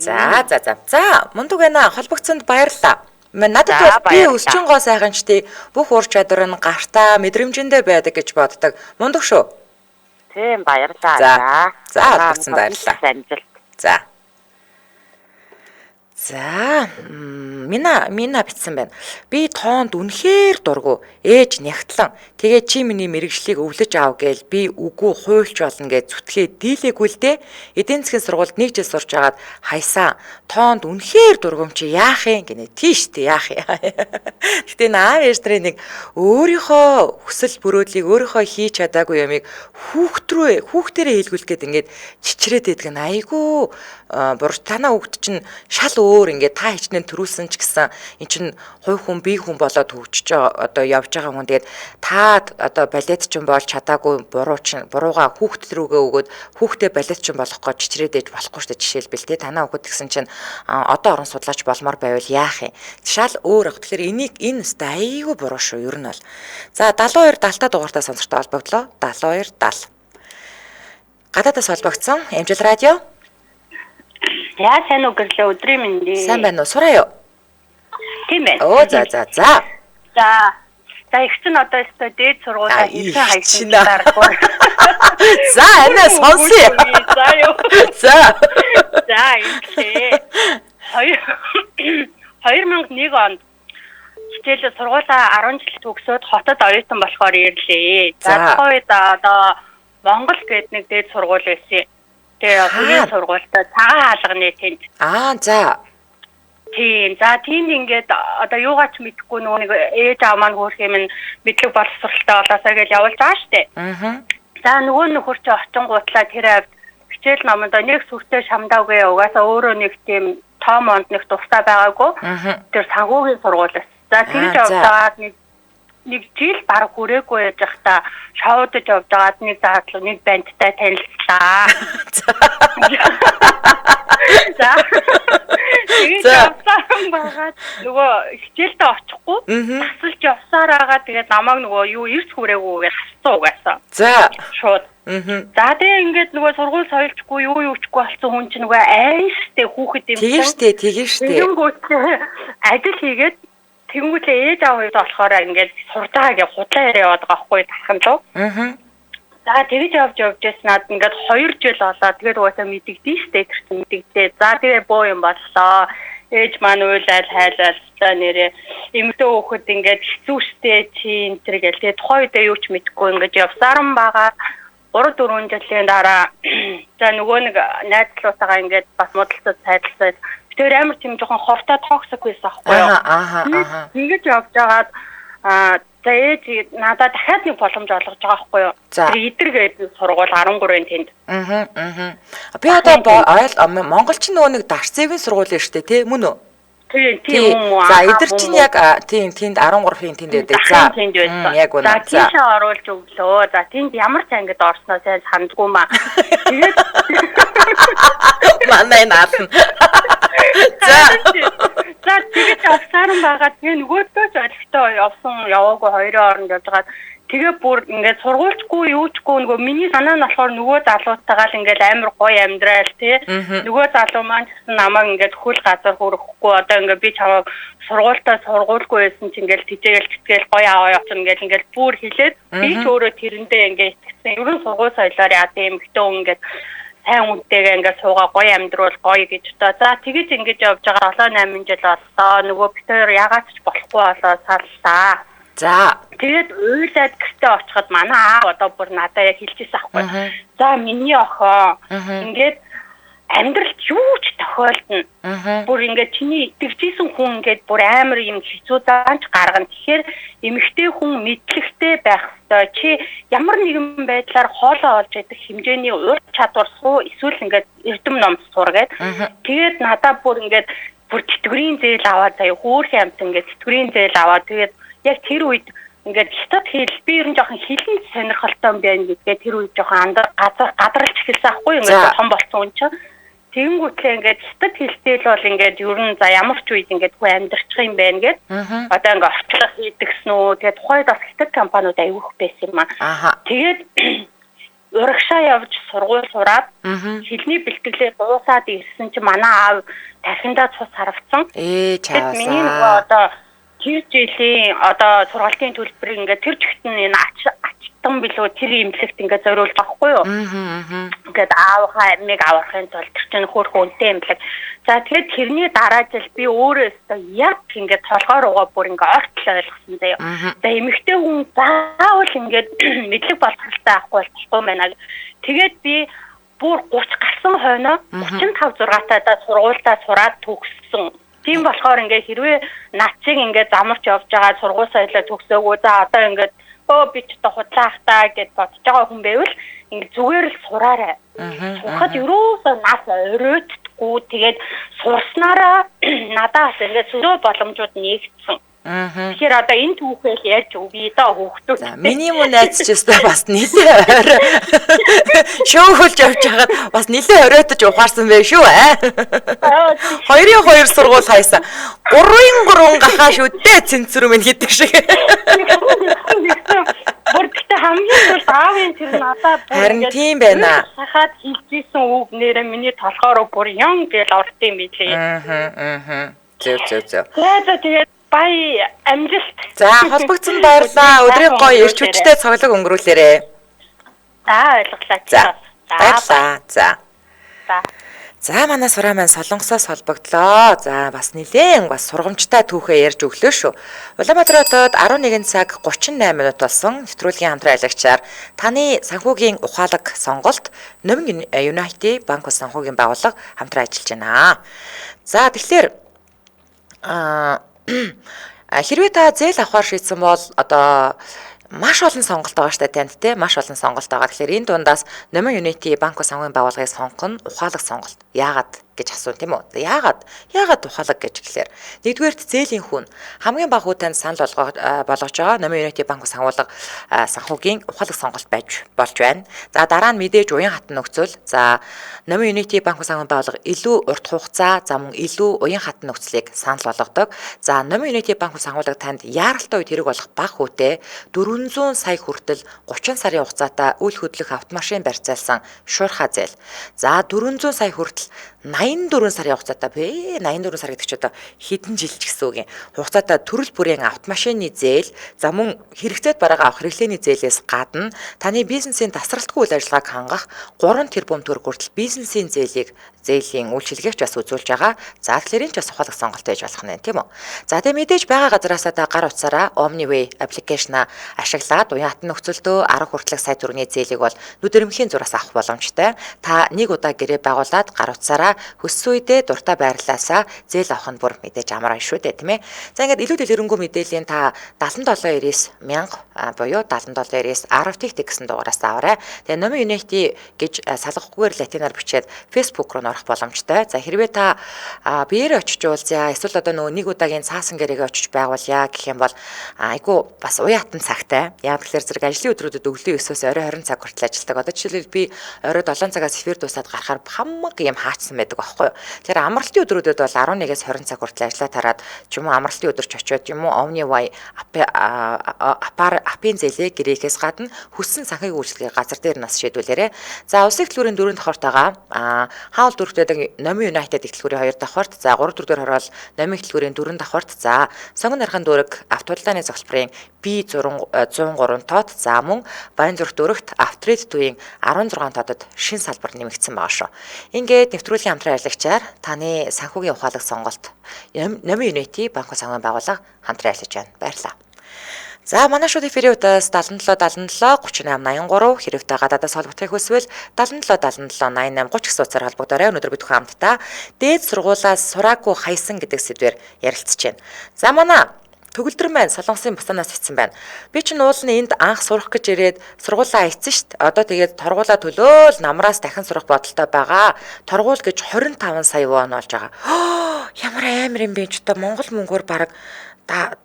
За за за. За мундаг байна. Холбогдсонд баярлалаа. Надад бол би өсчин гоо сайханчдыг бүх ур чадвар нь гартаа мэдрэмжэндээ байдаг гэж боддог. Мундаг шүү. Тийм, баярлалаа. За, холбогдсон баярлалаа. Амжилт. За. За, мина бичсэн байна. Би тоонд үнэхээр дургу. Ээж нягтлан. Тэгээ чи миний мэрэгжлийг өвлөж аав гээл би үгүй хуйлч болно гэж зүтгээ дийлээгүй л дээ. Эдийн засгийн сургуульд нэг жил сурч агаад хайсаа. Тоонд үнэхээр дургу юм чи яах юм гинэ. Тийш дээ яах юм. Гэтэ энэ аав ээж нарын нэг өөрийнхөө хүсэл мөрөөдлийг өөрийнхөө хийж чадаагүй ямыг хүүхд рүү хүүхдэрээ хийлгүүлэх гээд ингээд чичрээд байдаг нь айгүй буруу. Танаа хүүхд чинь шал өөр ингээд та хичнээн төрүүлсэн ч гэсэн эн чинь хувь хүн бие хүн болоод хөгжиж одоо явж байгаа хүн. Тэгээд та одоо балет чинь болж чадаагүй буруу чинь буруугаа хүүхд рүүгээ өгөөд хүүхдээ балет чинь болох гэж чичрээд ээж болохгүй шүү дээ. Жишээлбэл те танаа хүүхэд гэсэн чинь одоо орон судлаач болмоор байвал яах юм? Шал өөр ах. Тэгэхээр энийг энэ өстэй айгүй буруу шүү ер нь бол. За 72 70 дугаартай сонсогчтой холбогдлоо. 72 70. Гадаадаас холбогдсон Эмжил радио. Яа сайн уу гэрлээ, өдрийн мэнд. Сайн байна уу? Сураа юу? Тийм байна. Оо за за за. За. За их чинь одоо өстой дээд сургуулаа хэрхэн хайсан талаар. За анаа сонсъё. За юу. За. За инглээ. 2001 онд хичээлээ сургуулаа 10 жил төгсөөд хотод оюутан болохоор ирлээ. За тухайн үед одоо Монгол гээд нэг дээд сургууль байсан. Тэгээ хувийн сургуультай цагаан хаалганы тэнд. Аа за. Тийм. За тийм ингээд одоо юугаач мэдэхгүй нөгөө нэг ээж аав маань хөөх юм мэдлэг боловсралтай болоосаа гэж явуулж байгаа штэ. Аа. За нөгөө нөхөр чи очингуутлаа тэр авд хичээл номондоо нэг сүртэй шамдаагүй угаасаа өөрөө нэг тийм том онд нэг дуртай байгаагүй. Тэр санхүүгийн сургуулиас. За тэгж явж нэг нэг жил баг хүрээгүй яж байхдаа шоудаж явж байгаад нэг заадлуу нэг бандтай танилцлаа. За. Тэгээд явсан байгаад нөгөө хичээлдээ очихгүй тасалж явсаар байгаа. Тэгээд намайг нөгөө юу эрс хүрээгүй гэж хассан угаасаа. За. Шууд. За тэгээ ингээд нөгөө сургууль соёлчгүй юу юучгүй болсон хүн чинь нөгөө айштэй хүүхэд юм чинь. Тийм штэ, тийм штэ. Тэгэнгүүт ажил хийгээд тэнгуүлээ ээж аав хоёр болохоор ингээд сурж байгаа гэж худлаа яриа яваад байгаа байхгүй тархан лу. Аа. За тэгж явж явж байснаад ингээд 2 жил болоо. Тэгээд угаасаа мэдэгдэн штэ тэр чинь мэдэгдээ. За тэгээ боо юм боллоо. Ээж маань уйлал хайлал за нэрээ эмэгтэй хөөхөд ингээд хэцүү штэ чи энэ төр гэл. Тэгээ тухайн үедээ юу ч мэдэхгүй ингээд явсаар нь байгаа. 3-4 жилийн дараа за нөгөө нэг найзлуутайгаа ингээд бас муудалцаад сайдлаад тэр амар тийм жоохон ховтой токсик байсан аахгүй юу. Аа. Ингэж явж байгаад за ээж надад дахиад нэг боломж олгож байгаа аахгүй юу. Тэр идэр гэдэг сургууль 13-ын тэнд. Аа. Би одоо Монголч нөгөө нэг Дарцевийн сургууль нь шүү дээ, тий мөн үү? Тийм үү. За эдэр чинь яг тийм тэнд 13-ын тэнд байдаг. За тэнд байсан. Яг үнэ. За тийшээ оруулж өглөө. За тэнд ямар ч ангид орсноо сайн сандгүй маа. Тэгээд манай наална. За. За тэгээд явсаар нь байгаа. Тэгээ нөгөөдөө ч олигтой явсан яваагүй хоёрын хооронд явж байгаа. Тэгээ бүр ингээд сургуульчгүй юучгүй нөгөө миний санаа нь болохоор нөгөө залуутайгаа л ингээд амар гоё амьдрал тий. Нөгөө залуу маань ч гэсэн намайг ингээд хөл газар хүрэхгүй одоо ингээд би чамайг сургуультаа сургуулгүй байсан чи ингээд тижээгэл тэтгэл гоё аваа явчихна ингээд ингээд бүр хэлээд би ч өөрөө тэрэндээ ингээд итгэсэн. Ерөн сургууль соёлоор яа тийм гэтөө ингээд сайн үнтэйгээ ингээд суугаа гоё амьдруул гоё гэж одоо. За тэгэж ингэж явж байгаа 7 8 жил боллоо. Нөгөө бид хоёр ягаад ч болохгүй болоо саллаа. За. Тэгээд уйлаад гэртээ очиход манай аав одоо бүр надаа яг хэлчихсэн аахгүй. За миний охин ингээд амьдралд юу ч тохиолдно. Бүр ингээд чиний итгэжсэн хүн ингээд бүр амар юм хэцүү заанч гаргана. Тэгэхээр эмэгтэй хүн мэдлэгтэй байх ёстой. Чи ямар нэгэн байдлаар хоолоо олж идэх хэмжээний ур чадвар суу эсвэл ингээд эрдэм ном сур гээд. Тэгээд надаа бүр ингээд бүр тэтгэврийн зээл аваад заяа хөөрхөн амт ингээд тэтгэврийн зээл аваад тэгээд яг тэр үед ингээд хятад хэл би ер нь жоохон хэлэнд сонирхолтой юм байна гэдгээ тэр үед жоохон гадарлж эхэлсэн аахгүй ингээд том болсон хүн чинь тэгэнгүүтлээ ингээд хятад хэлтэй л бол ингээд ер нь за ямар ч үед ингээд хүн амьдарчих юм байна гэд одоо ингээд орчлох хийдгсэн үү тэгээд тухайд бас хятад компаниуд аягүй их байсан юм аа. Тэгээд урагшаа явж сургууль сураад хэлний бэлтгэлээ дуусаад ирсэн чинь манай аав тархиндаа цус харавцсан. Чаасаа. Миний нөгөө одоо тэр жилийн одоо сургалтын төлбөрийг ингээд тэр чигт нь энэ ачтан билүү тэр имлэгт ингээд зориулж байгаа хгүй юу. Ингээд аавынхаа амийг аврахын тулд тэр чинь хөөрхөн үнэтэй имлэг. За тэгээд тэрний дараа жил би өөрөө өстө яг ингээд толгой руугаа бүр ингээд ортол ойлгосон заяа. За эмэгтэй хүн заавал ингээд мэдлэг боловсралтай авахгүй болохгүй байна. Тэгээд би бүр 30 гарсан хойноо 35 6-таа сургуультаа сураад төгссөн. Тийм болохоор ингээд хэрвээ над чиг ингээд замарч явж байгаа сургууль соёлоо төгсөөгүй за одоо ингээд би ч одоо худлаах та гэд бодож байгаа хүн байвал ингээд зүгээр л сураарай. Сурахад ерөөсөө нас оройтдгүй тэгээд сурснараа надаас ингээд сөрөө боломжууд нэгдсэн. Тэгэхээр одоо энэ түүхэл ярьж өгье доо хүүхдүүд. За миний мөн найз ч өстой бас нэлээ орой шөөхөлж явж хагаад бас нэлээ оройтож ухаарсан байх шүү аа. 2-2 сургууль хайсан. 3-3 гахаа шүү дээ цэнцүр мэн гэдэг шиг. Бүр гэхдээ хамгийн сүүлд аавын тэр надад харин тийм байна. Сахад хэлжсэн үг нэрээ миний толгой руу бүр юм гэж орд юм билээ. Зөв. За тэгээд бай амжилт. За холбогдсон баярлалаа. Өдрийн гоё эрч хүчтэй цоглог өнгөрүүлээрэй. За ойлголаа. За баярлалаа. За. За манай сураа маань Солонгосоос холбогдлоо. За бас нэлээн бас сургамжтай түүхээ ярьж өглөө шүү. Улаанбаатар хотод 11 цаг 38 минут болсон. Нэвтрүүлгийн хамтран ажиллагчаар таны санхүүгийн ухаалаг сонголт Номин Юнайтед банк ус санхүүгийн байгууллага хамтран ажиллаж байна. За тэгэхээр хэрвээ та зээл авахар шийдсэн бол одоо маш олон сонголт байгаа штэ танд те маш олон сонголт байгаа. Тэгэхээр энэ дундаас Номин Unity банк ус санхүүгийн байгууллагыг сонгох нь ухаалаг сонголт. Яагаад гэж асууна тийм үү? Яагаад ухаалаг гэж гэхлээр нэгдүгээрт зээлийн хүн хамгийн бага хүү танд санал болгож байгаа Номин Unity банк ус санхүүгийн ухаалаг сонголт байж болж байна. За дараа нь мэдээж уян хатан нөхцөл. За Номин Unity банк ус санхүүгийн байгууллага илүү урт хугацаа, за мөн илүү уян хатан нөхцөлийг санал болгодог. За Номин Unity банк ус санхүүлэг танд яаралтай үед хэрэг болох бага хүүтэй 400 сая хүртэл 30 сарын хугацаатай үл хөдлөх автомашин барьцаалсан шуурхай зээл. За 400 сая хүртэл 84 сарын хугацаатай 84 сар гэдэг чи одоо хэдэн жил ч гэсэн үг юм. Хугацаатай төрөл бүрийн автомашины зээл, за мөн хэрэгцээд бараагаа авах хэрэглээний зээлээс гадна таны бизнесийн тасралтгүй үйл ажиллагааг хангах 3 тэрбум төгрөг хүртэл бизнесийн зээлийн үйлчилгээгч бас үзүүлж байгаа. За тэгэхээр энэ ч бас ухаалаг сонголт байж болох нь тийм үү. За тэгээ мэдээж байгаа газараасаа та гар утсаараа OmniWay аппликейшнаа ашиглаад уян хатан нөхцөлдөө 10 хүртэлх сая төгрөгийн зээлийг бол нүдэрмхийн зураас авах боломжтой. Та нэг удаа гэрээ байгуулад гар утсаараа хүссэн үедээ дуртай байрлалаасаа зээл авах нь бүр мэдээж амар шүү дээ тийм ээ. За ингээд илүү дэлгэрэнгүй мэдээллийн та 7799 1000 буюу 7799 10 тэг гэсэн дугаараас аваарай. Тэгээ Номин Unity гэж салгахгүйгээр латинаар бичээд Facebook руу орох боломжтой. За хэрвээ та биеэрээ очиж уулзъя эсвэл одоо нөгөө нэг удаагийн цаасан гэрээгээ очиж байгуулъя гэх юм бол айгүй бас уян хатан цагтай. Яг тэгэхээр зэрэг ажлын өдрүүдэд өглөө 9-өөс орой 20 цаг хүртэл ажилладаг. Одоо жишээлбэл би орой 7 цагаас эфир дуусаад гарахаар хамаг юм хаачсан байдаг байхгүй юу. Тэгэхээр амралтын өдрүүдэд бол 11-ээс 20 цаг хүртэл ажиллаа тараад ч юм уу амралтын өдөрч очиод юм уу OmniWay апын зээлээ гэрээхээс гадна хүссэн санхүүгийн үйлчилгээ газар дээр нас шийдвүлээрэ. За улсын хөтөлбөрийн 4 давхартайгаа хаул дүүрэгтэй Номин United хөтөлбөрийн 2 давхарт, за 3 дөрөвдүгээр хороол Номин хөтөлбөрийн 4 давхарт, за Сонгон нархан дүүрэг автоудалдааны зохилборын B103 тоод, за мөн Баян зүрх дүүрэгт Автрид төвийн 16 тоодод шин салбар нэмэгдсэн байгаа шүү. Ингээд нэвтрүүлгийн хамтран ажиллагчаар таны санхүүгийн ухаалаг сонголт Номин Unity банк санхүүгийн байгууллага хамтран ажиллаж байна. Баярлалаа. За манай шууд эфирийн утас 77 77 38 83 хэрэг та гадаадаас холбогдохыг хүсвэл 77 77 88 30 гэсэн утсаар холбогдоорой. Өнөөдөр бид бүхэн хамтдаа дээд сургуулиас сураагүй хайсан гэдэг сэдвээр ярилцж байна. За манай Төгөлдөр маань Солонгосын Бусанаас ицсэн байна. Би чинь уулны энд анх сурах гэж ирээд сургуулаа айцсан шүү дээ. Одоо тэгээд торгуулаа төлөөл намраас дахин сурах бодолтой байгаа. Торгуул гэж 25 сая вон болж байгаа. Ямар амар юм бэ ч одоо Монгол мөнгөөр бараг 60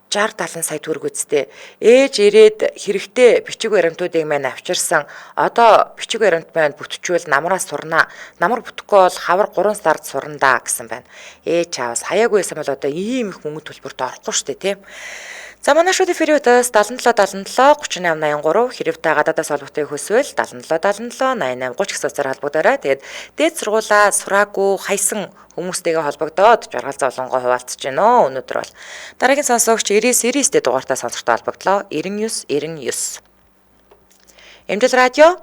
70 сая төгрөг үсттэй. Ээж ирээд хэрэгтэй бичиг баримтуудыг маань авчирсан. Одоо бичиг баримт маань бүтчихвэл намраас сурнаа. Намар бүтэхгүй бол хавар 3 сард сурна да гэсэн байна. Ээж чаавас хаяагүй байсан бол одоо ийм их мөнгө төлбөрт орохгүй шүү дээ, тийм. За манай шууд эфирийн утас 77 77 38 83 хэрв та гадаадаас холбогдохыг хүсвэл 77 77 88 30 гэсэн утсаар холбогдоорой. Тэгээд дээд сургуулаа сураагүй хайсан хүмүүстэйгээ холбогдоод жаргал зовлонгоо хуваалцаж байна. Өнөөдөр бол дараагийн сонсогч 99 99 дэх дугаартаа сонсогчтой холбогдлоо. 99 99. Эмдэл радио.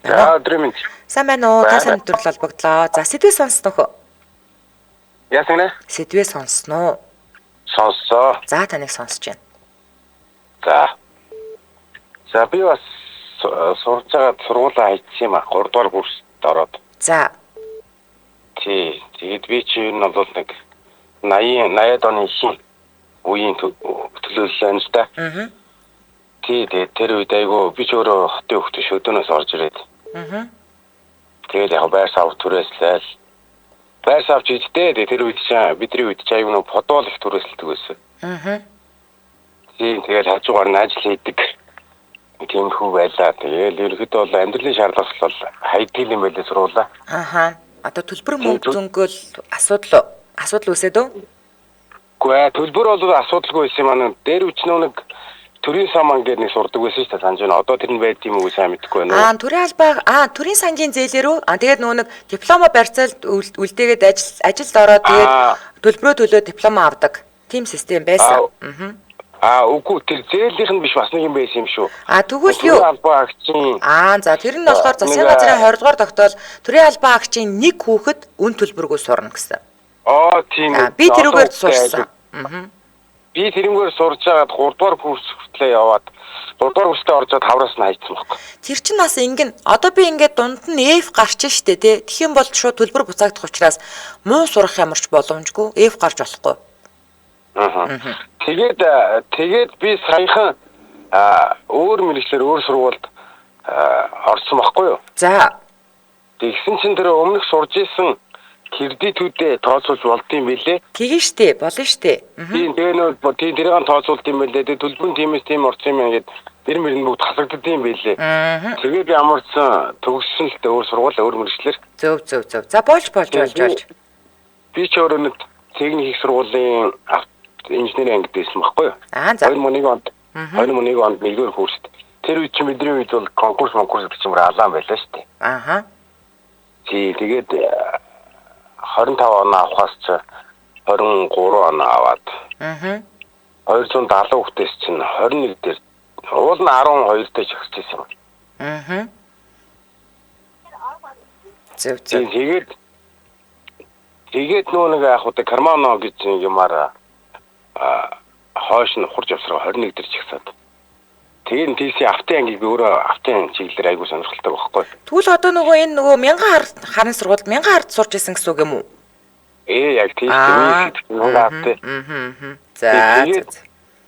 За өдрийн мэнд. Сайн байна уу? Та сайн өдрөл холбогдлоо. За сэдвээ сонссноо хөө? Яасан гэнэ? Сэдвээ сонссноо. Сонссоо. За таныг сонсож байна. За. За би бас сурж байгаа сургуулаа хайчихсан юм а. 3 дугаар курст ороод. За. Тий. Тэгээд би чи ер нь бол нэг 80-ад оны шин үеийн төлөөлөл байна л да. Аа. Тий, тэгээд тэр үед айгүй би ч өөрөө хотын хүүхдээ шөдөөнөөс орж ирээд. Аа. Тэгээд яг байр сав түрээслээл. Байр савч идтэй. Тэгээд тэр үед чинь бидний үед чинь айгүй нэг подвол их түрээсэлдэг байсан. Аа. Тийм, тэгээд хажуугаар нь ажил хийдэг тиймэрхүү байлаа. Тэгээд ерөнхийдөө бол амьдралын шаардлагаас бол хайдаг юм байлээ сургуулаа. Аха. Одоо төлбөр мөнгө зөнгөл асуудал үүсээд үү? Үгүй ээ, төлбөр бол асуудалгүй байсан юм аа. Дээр үуч нэг төрийн сан гэдэг нэг сурдаг байсан шүү дээ санаж байна. Одоо тэр нь байд юм уу сайн мэдэхгүй байна. Аа, төрийн албаа төрийн сангийн зээлээр үү? Аа, тэгээд нөгөө нэг дипломо барьцаал үлдээгээд ажилд ороод тэгээд төлбөрөө төлөө дипломо авдаг. Тийм систем байсан. Аа, үгүй тэр зээлийнх нь биш бас нэг юм байсан юм шүү. Аа, тэгвэл юу? Төрийн албаа агчийн Аа, за тэр нь болохоор засгийн газрын 20 дугаар тогтоол төрийн албаа агчийн нэг хүүхэд үн төлбөргүй сурна гэсэн. Аа, тийм үү. Би тэрүүгээр сурсан. Аа. Би тэрнгээр сурж байгаад 3 дугаар курс хүртлээ яваад 3 дугаар курстээ орж чад хавраас нь хайцсан байхгүй. Тэр чинь бас ингэн одоо би ингээд дунд нь F гарч штэ тий. Тэгэх юм бол шууд төлбөр буцаагдах учраас муу сурах ямарч боломжгүй. F гарч болохгүй. Аа. Тэгээд би саяхан өөр мэргэжлээр өөр сургуульд орсон байхгүй юу? За. Тэгсэн чинь тэр өмнөх сурж исэн кредитүүдээ тооцоолж болдсон юм билээ. Тэгин штэ, болно штэ. Тийм, тэгээ нөө тийм тэрийг тооцоолд юм билээ. Тэгээ төлбөр нь тиймээс тийм орсон юм ингээд тэр мөр нь бүгд хасагддаг юм билээ. Тэгээд ямарчсан төгссөн л дээ өөр сургууль өөр мэргэжлэр. Зөв. За болж. Би ч өөрөө нэг техник их сургуулийн инженерийн ангид байсан байхгүй юу? Аа за. 2001 онд 2001 онд 1-р курст. Тэр үед чинь бидний үед бол конкурс гэдэг чинь бүр алаан байлаа шүү дээ. Ааха. Тий, тэгээд 25 оноо авахаас ч 23 оноо аваад. Аа. 270 хүүхдээс чинь 21 дээр уул нь 12 дээр жагсаж байсан юм. Аа. Зөв. Тэгээд нөө нэг яах вэ? Кармано гэж нэг юмар хойш нь хурж явсараа 21 дээр жагсаад. Тэгээд тийсийн автын ангийг би өөрөө автын чиглэлээр айгүй сонирхолтой байхгүй. Тэгвэл одоо нөгөө энэ нөгөө мянган харын сургуульд мянган хард сурч исэн гэсэн үг юм уу? Яг тийм мянган хард. За.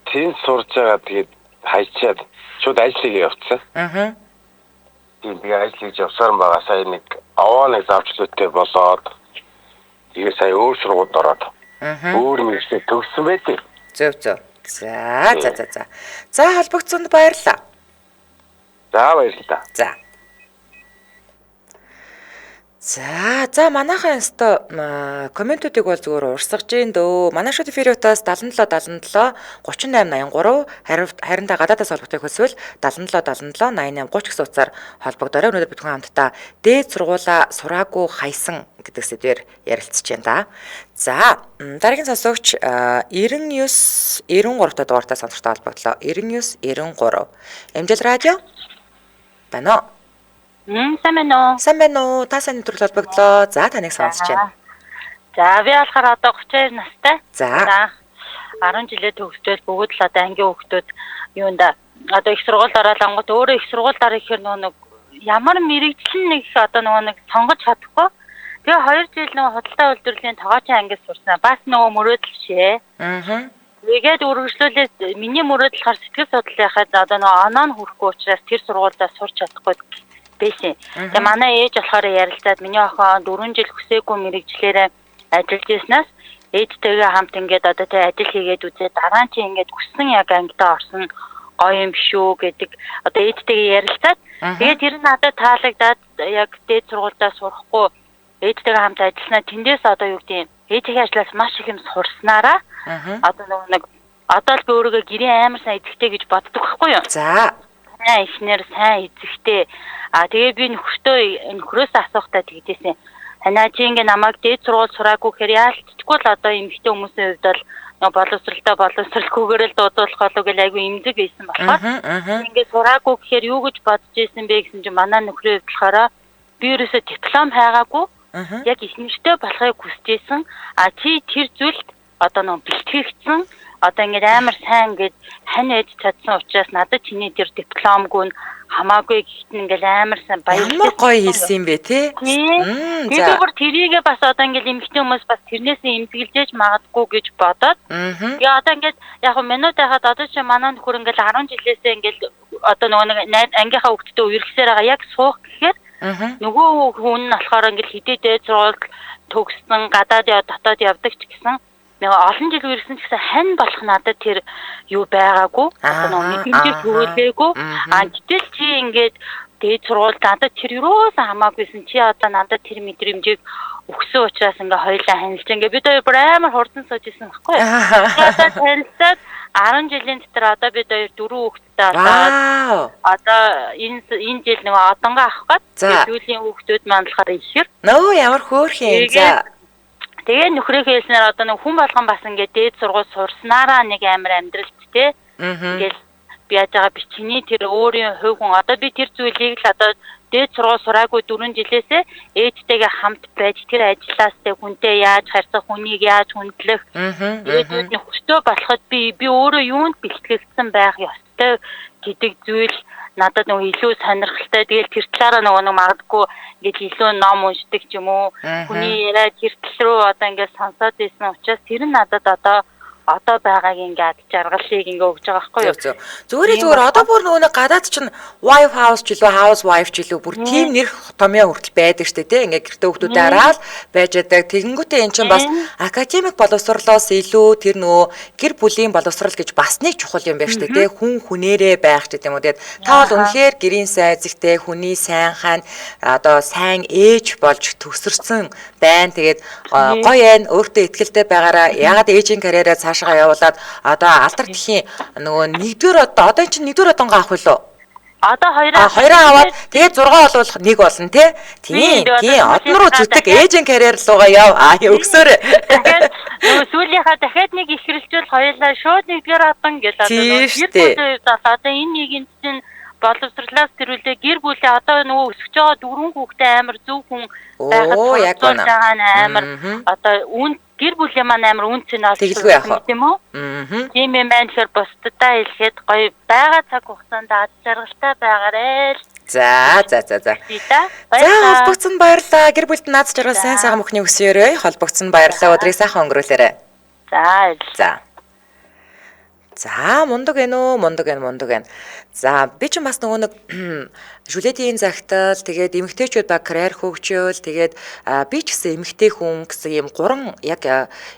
Тэнд сурж байгаа тэгээд хайчаад шууд ажил хийгээ явцсан. Аа. Тийм би ажил хийж явсаар байгаа сая нэг овоо нэг завчлуутай болоод тэгээ сая өөр сургуульд ороод өөр мэргэжлээр төгссөн байдیں۔ Зөв. За. За холбогдсонд баярлалаа. За баярлалаа. За. За манайхан өстө комментүүдийг бол зүгээр урсгаж гин дөө. Манай шууд эфирийн утас 77 77 38 83 харин та гадаадаас холбогдохыг хүсвэл 77 77 88 30 гэсэн утсаар холбогдоорой. Өнөөдөр бид хүн хамтдаа дээд сургуулаа сураагүй хайсан гэдэг сэдвээр ярилцж байна да. За дараагийн сонсогч 99 93 та дугаартай сонсогчтой холбогдлоо. 99 93. Эмжил радио байна уу? Сайн байна уу? Сайн байна уу? Та сайн нэвтрүүл холбогдлоо. За таныг сонсож байна. За би болохоор одоо 32 настай. За 10 жилээ төгсдөөл бүгд л одоо ангийн хүүхдүүд юунда одоо их сургуульд ороод ангууд өөрөө их сургуульд орох гэхээр нөгөө нэг ямар мэрэгжил нэг одоо нөгөө нэг сонгож чадахгүй. Тэгээ 2 жил нөгөө худалдаа үйлдвэрлэлийн тогоочин ангид сурснаа. Бас нөгөө мөрөөдөл бишээ. Аа. Тэгээд үргэлжлүүлээд миний мөрөөдөл болохоор сэтгэл судлалынхаа одоо нөгөө оноо нь хүрэхгүй учраас тэр сургуульдаа сурч чадахгүй байсан. Тэгээ манай ээж болохоор ярилцаад миний охин 4 жил хүсээгүй мэрэгжлээрээ ажиллаж ирснээс ээжтэйгээ хамт ингээд одоо тэ ажил хийгээд үзээ дараа нь чи ингээд хүссэн яг ангидаа орсон гоё юм биш үү гэдэг одоо ээжтэйгээ ярилцаад тэгээд тэр нь надад таалагдаад яг дээд сургуульдаа сурахгүй ээжтэйгээ хамт ажилласнаа тэндээс одоо юу гэдэг юм ээжийнхээ ажлаас маш их юм сурснараа одоо нөгөө нэг Одоо л би өөрийгөө гэрийн амар сайн эзэгтэй гэж боддог байхгүй юу? За. Сайн эхнэр, сайн эзэгтэй. А тэгээ би нөхрөөс асуухтаа тэгжээсэн. Ханаа чи ингээ намайг дээд сургууль сураагүй гэхээр яалтчгүй л одоо эмэгтэй хүмүүсийн хувьд бол боловсралтай боловсралгүйгээр л дуудуулах болов гэл айгүй эмзэг байсан болохоор ингээ сураагүй гэхээр юу гэж бодож исэн бэ гэсэн чинь манай нөхрийн хувьд болохоор би ерөөсөө диплом хайгаагүй яг их нэртэй болохыг хүсэж исэн. А чи тэр зүйлд одоо нэг бэлтгэгдсэн. Одоо ингээд амар сайн ингээд хань ээж чадсан учраас надад чиний тэр дипломгүй нь хамаагүй гэхдээ ингээл амар сайн баярлалаа. Ямар гоё хэлсэн юм бэ те? Тэгээд бүр тэрийгээ бас одоо ингээл эмэгтэй хүмүүс бас тэрнээсээ эмзэглэж магадгүй гэж бодоод. Тэгээ одоо ингээд яг минут байхад одоо чи манай нөхөр ингээл 10 жилээсээ ингээл одоо нөгөө нэг ангийнхаа хүүхдтэй үерхсээр байгаа яг суух гэхээр нөгөө хүн нь болохоор ингээл хидэдээ сургууль төгссөн гадаад дотоод явдаг ч гэсэн нэг олон жил үерхсэн ч гэсэн хань болох надад тэр юу байгаагүй. Одоо нэг мэдрэмжийг төрүүлээгүй. А гэтэл чи ингээд дээд сургууль надад тэр юусаа хамаагүйсэн. Чи одоо надад тэр мэдрэмжийг өгсөн учраас ингээ хоёлаа танилцж ингээ бид хоёр бүр амар хурдан сууж исэн байхгүй юу. Одоо танилцаад 10 жилийн дотор одоо бид хоёр 4 хүүхэдтэй болоод одоо энэ жил нэг одонгаа авах гээд сүүлийн хүүхдүүд маань болохоор ихэр. Нөө ямар хөөрхөн юм. За. Тэгээ нөхрөө хэлснээр одоо нэг хүн болгон бас ингээд дээд сургууль сурснараа нэг амар амьдралт те. Ингээл би яаж байгаа би чиний тэр өөрийн хувь хүн одоо би тэр зүйлийг л одоо дээд сургууль сураагүй 4 жилээсээ ээжтэйгээ хамт байж тэр ажиллаас тэ хүнтэй яаж харьцах, хүнийг яаж хүндлэх, тэгээд нөхөртөө болоход би өөрөө юунд бэлтгэгдсэн байх ёстой гэдэг зүйл надад нөгөө илүү сонирхолтой. Тэгэл тэр талаараа нөгөө нэг магадгүй ингээд илүү ном уншдаг ч юм уу, хүний яриа тэр тал руу одоо ингээд сонсоод байсан учраас тэр нь надад одоо байгааг ингээд жаргалыг ингээ өгж байгаа байхгүй юу? Зүгээр одоо бүр нөгөө гадаад чинь wife house ч илүү house wife ч илүү бүр тийм нэр томьёо хүртэл байдаг штэ тий. Ингээ гэртээ хүүхдүүдээ араал байж байдаг. Тэгэнгүүтээ эн чинь бас академик боловсрлоос илүү тэр нөгөө гэр бүлийн боловсрал гэж бас нэг чухал юм байна штэ тий. Хүн хүнээрээ байх ч гэдэг юм уу. Тэгээд та бол үнэхээр гэрийн сайн эзэгтэй, хүний сайн хаан одоо сайн ээж болж төгсөрсөн байна. Тэгээд гоё байна. Өөртөө ихтэй байгаараа ягаад ээжийн карьераа цаашаа явуулаад одоо алдар тхийн нөгөө нэгдүгээр одоо чинь нэгдүгээр одонго авах билүү? Одоо хоёроо аваад тэгээд 6 болвол нэг болно тий. Тийм одон руу зүтг ээжийн карьер руугаа яв. А өгсөөр. Тэгээд нөгөө сүүлийнхаа дахиад нэг ихрэлжүүл хоёулаа шууд нэгдүгээр одон гэл одоо гэр бүлийн одоо энэ нийгэмд чинь боловсрлоос тэрүүлээ гэр бүлээ одоо нөгөө өсөж байгаа дөрвөн хүүхдээ амар зөв хүн байхад байгаа нь амар одоо үн гэр бүлийн маань амар үн цэн олж тийм үү? Тийм юм байна тэгэхээр бусдадаа хэлэхэд гоё байгаа цаг хугацаанд аз жаргалтай байгаарэ л. За. За холбогдсон баярлалаа. Гэр бүлд наад жаргал сайн сайхан мөхний өсөөрэй. Холбогдсон баярлалаа. Өдрийг сайхан өнгөрүүлээрэй. За. За мундаг ээ нөө, мундаг ээ. За би ч бас нөгөө нэг жүлээдийн загтал, тэгээд эмэгтэйчүүд баг карьер хөгжөөл, тэгээд би ч гэсэн эмэгтэй хүн гэсэн ийм гурван яг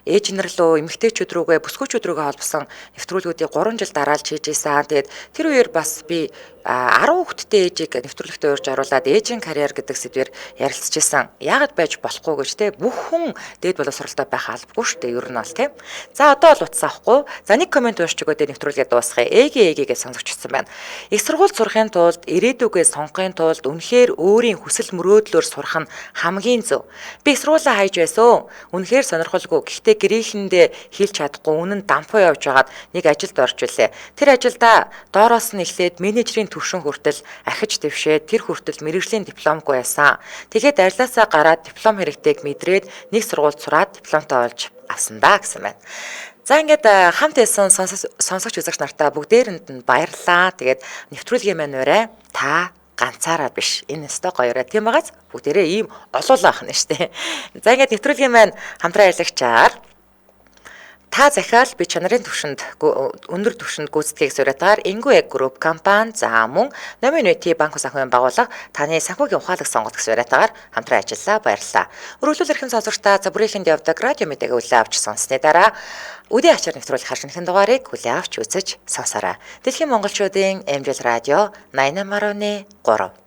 ээж нар руу эмэгтэйчүүд рүүгээ бүсгүүчүүд рүүгээ холбосон нэвтрүүлгүүдийг 3 жил дараалж хийж исэн. Тэгээд тэр үеэр бас би 10 хүүхэдтэй ээжийг нэвтрүүлэгтээ урьж оруулаад ээжийн карьер гэдэг сэдвээр ярилцж исэн. Яагаад байж болохгүй гэж те бүх хүн дээд боловсралтай байх албагүй шүү дээ ер нь бол те. За одоо бол утас авахгүй. За нэг коммент уншиж өгөөд нэвтрүүлгээ дуусгая. Ээгээ гэж сонсогчсон байна. Их сургууль сурахын тулд ирээдүгээ сонгохын тулд үнэхээр өөрийн хүсэл мөрөөдлөөр сурах нь хамгийн зөв. Би их сургуулаа хайж байсан. Үнэхээр сонирхолгүй. Гэхдээ гэрээхэндээ хэлж чадахгүй үнэн дампуу явж байгаад нэг ажилд орж илээ. Тэр ажилдаа доороос нь эхлээд менежерийн төвшин хүртэл ахиж дэвшээд тэр хүртэл мэргэжлийн дипломгүй байсан. Тэгээд ажлаасаа гараад диплом хэрэгтэйг мэдрээд нэг сургуульд сураад дипломтой болж авсан да гэсэн байна. За ингээд хамт байсан сонсогч үзэгч нартаа бүгдээрэнд нь баярлалаа. Тэгээд нэвтрүүлгийн маань урай та ганцаараа биш. Энэ өстой гоёроо тийм байгаас бүгдээрээ ийм олуулаа ах нь штэ. За ингээд нэвтрүүлгийн маань хамтран ажиллагчаар та захиал би чанарын түвшинд өндөр түвшинд гүйцэтгэхийг суурьтаар Ингүү яг групп компани за мөн Номын Нийти банк санхүүгийн байгууллага таны санхүүгийн ухаалаг сонголт гэсэн суурьтаар хамтран ажиллаа. Баярлалаа. Өргөлүүл эрхэм сонсогчдаа за бүрийнхэнд явдаг радио мэдээг хүлээн авч сонссны дараа үдийн ачаар нэвтрүүлэх хар шинэхэн дугаарыг хүлээн авч үзэж сонсоорой. Дэлхийн монголчуудын MJL радио 88.3.